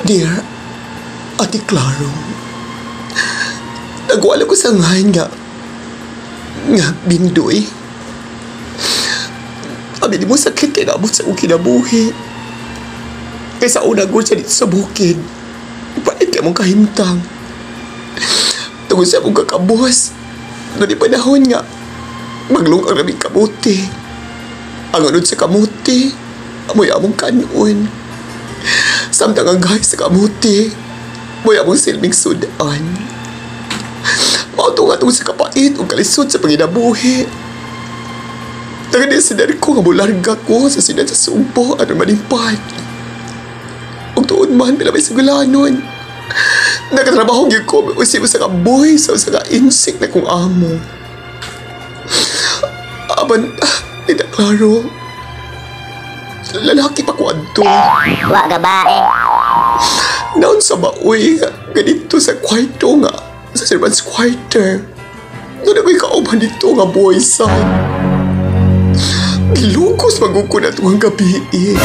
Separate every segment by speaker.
Speaker 1: Dear Ate Claro, nagwala ko sa ngayon nga nga bindoy. Abi di mo sakit kay naabot sa akong kinabuhi. Kaysa una ko siya dito sa bukid. Ipalit kay mong kahimtang. Tungod sa akong kakabos, noon di panahon nga, maglung ang raming kamuti. Ang unod sa kamuti, amoy among kanon. Samtang ang gay sa kamuti, amoy among silbing sudan. Mao to nga tungod sa kapait o kalisod sa panginabuhi. Taga-desider ko nga mularga ko sa siyudad sa Sugbo aron manimpan. Ug tuod man pila may suglanon. Nakatrabaho gyud ko usib usa ka boy sa usa ka insik na kong amo. Apan, di na klaro. Lalaki pa ko adto.
Speaker 2: Wa ka ba eh?
Speaker 1: Naon sa baoy nga ganito sa kwarto nga sa servant's quarter. Doon ako'y kauban dito nga boy sa. Gilugos magugod na itong gabi eh.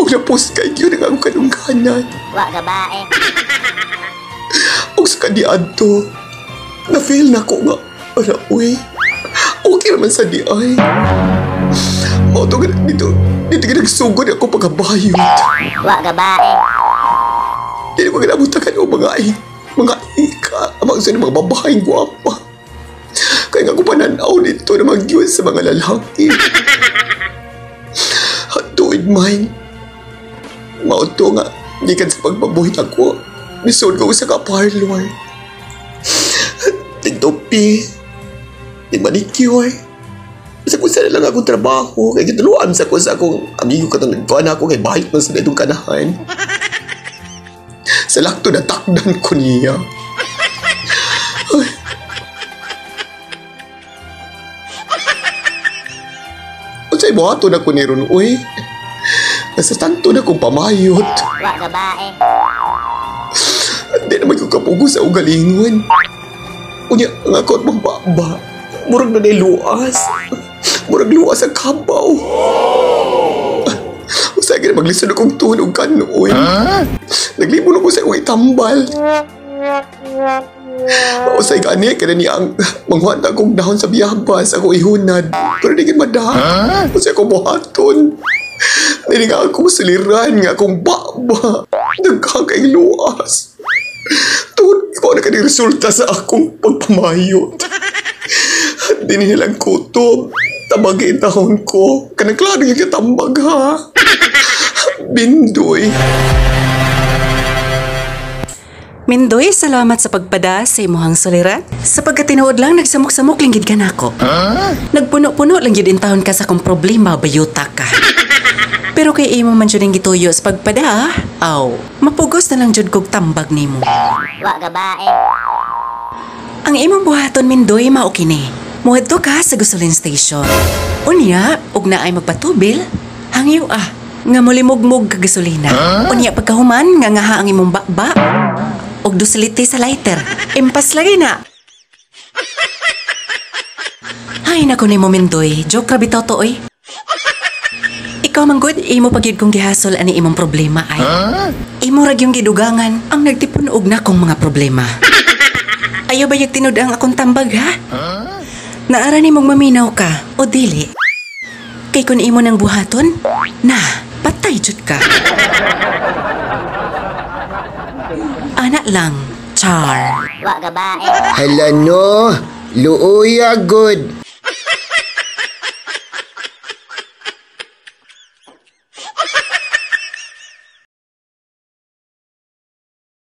Speaker 1: Ug napos kay yun ang akong kadungganan.
Speaker 2: Wa ka ba eh?
Speaker 1: Ug sa kaniadto, na-feel na ko nga, ala, uy, okay naman sa di ay. Mao to dito, dito ginagsugod ako pagkabayot.
Speaker 2: Wa ka ba eh?
Speaker 1: Dili ko ginabutakan o mga mga ika, ang mga mga babaeng gwapa. Kaya nga ko pananaw dito na magyun sa mga lalaki. Hatuid man. Mao to nga, gikan sa pagpabuhit ako, misod ko sa ka-parlor. Tigtupi, tig-manicure. Sa kung saan lang akong trabaho, kaya gituluan sa kung sa akong amigo katong nagkuhan ako, kay bahit man sa itong kanahan. Sa lakto natakdan ko niya. Ay. Unsay buhaton ako ni ron, uy? Nasa tanto na kong pamayot.
Speaker 2: Wa ka ba eh?
Speaker 1: Hindi naman ko kapugo sa ugalingon. Unya, ang ako at magbaba. Murag na luas. Murag luas ang kabaw. Usay gina maglisod akong tunog kanoy. Naglibon ako sa akong itambal. Usay gani, kaya niya ang manghuan akong dahon sa biyabas, ako ihunad. Pero di madaha. Usay ako buhaton. Dili nga akong suliran nga akong baba. Nagkakaing luas. Tungod ko na kani resulta sa akong pagpamayot. Di nilang kutob. Tabagi taon ko. Kanang klaro yung katambag ha. Bindoy.
Speaker 3: Mindoy, salamat sa pagpada sa imuhang suliran. Sa pagkatinuod lang, nagsamok-samok lang gid ka nako. Nagpuno-puno lang gid intawon ka sa akong problema, bayuta ka. Pero kay imo man jud ang gituyo sa pagpada, aw, mapugos na lang jud kog tambag nimo.
Speaker 2: Wa ka ba eh?
Speaker 3: Ang imong buhaton, Mindoy, mao kini. Muadto ka sa gasoline station. Unya, ug naay magpatubil, hangyo ah, nga mulimugmug ka gasolina. Unya pagkahuman, nga ngaha ang imong bakba, og duslite sa lighter. Impas lagi na. Ay, nako nimo, Mindoy. Joke ra bitaw to, oy. Ikaw man gud, imo pagyud kong gihasol ani imong problema ay. Imo ra gyung gidugangan ang nagtipon-og na kong mga problema. Ayaw ba yag tinud ang akong tambag, ha? Naara nimong maminaw ka o dili? Kay kun imo nang buhaton, na, patay jud ka. Ana lang, char.
Speaker 2: Wa ka ba eh?
Speaker 4: Hala no, luoya good.